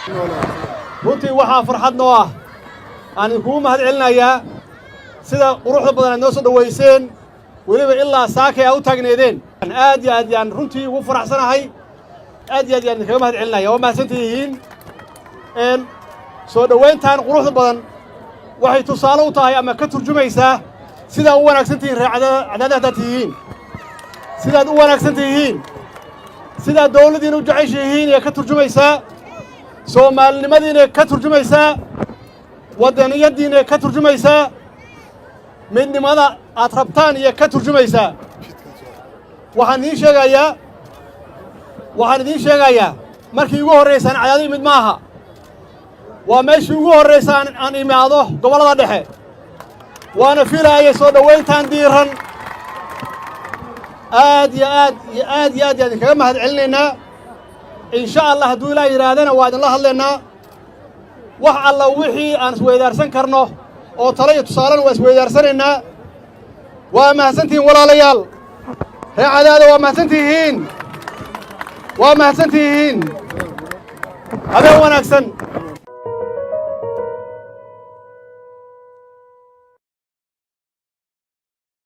Runtii waxaa farxad noo ah, aan idinkugu mahad celinayaa sida quruxda badan aad noo soo dhowayseen, weliba ilaa saakay aad u taagneedeen. Aad iyo aad yaan runtii ugu faraxsanahay, aad iyo aad yaan idinkaga mahad celinaya. Waa mahadsantihiin. Soo dhowayntan quruxda badan waxay tusaale u tahay ama ka turjumaysaa sidaa u wanaagsan tihiin reer Cadaada haddaad tihiin, sidaad u wanaagsan tihiin, sidaad dawladdiina u jeceshihiin ee ka turjumaysaa, soomaalinimadiina ka turjumaysaa, waddaniyaddiina ka turjumaysaa, midnimada aad rabtaan iyo ka turjumaysaa. Waxaan idiin sheegayaa, markii ugu horraysaan Cadaado imid ma aha, waa meeshii ugu horraysa aan imaado gobollada dhexe, waana filaaya soo dhowayntan diiran. Aad iyo aad iyo aad iyo aad yaan idinkaga mahad celinaynaa. Insha Allah, hadduu Ilaah yidhaahdana, waa idinla hadlaynaa. Wax alla wixii aan isweydaarsan karno oo talo iyo tusaalena waa isweydaarsanaynaa. Waa mahadsantihiin, walaalayaal reer Cadaada. Waa mahadsantihiin, waa mahadsantihiin. Habeen wanaagsan.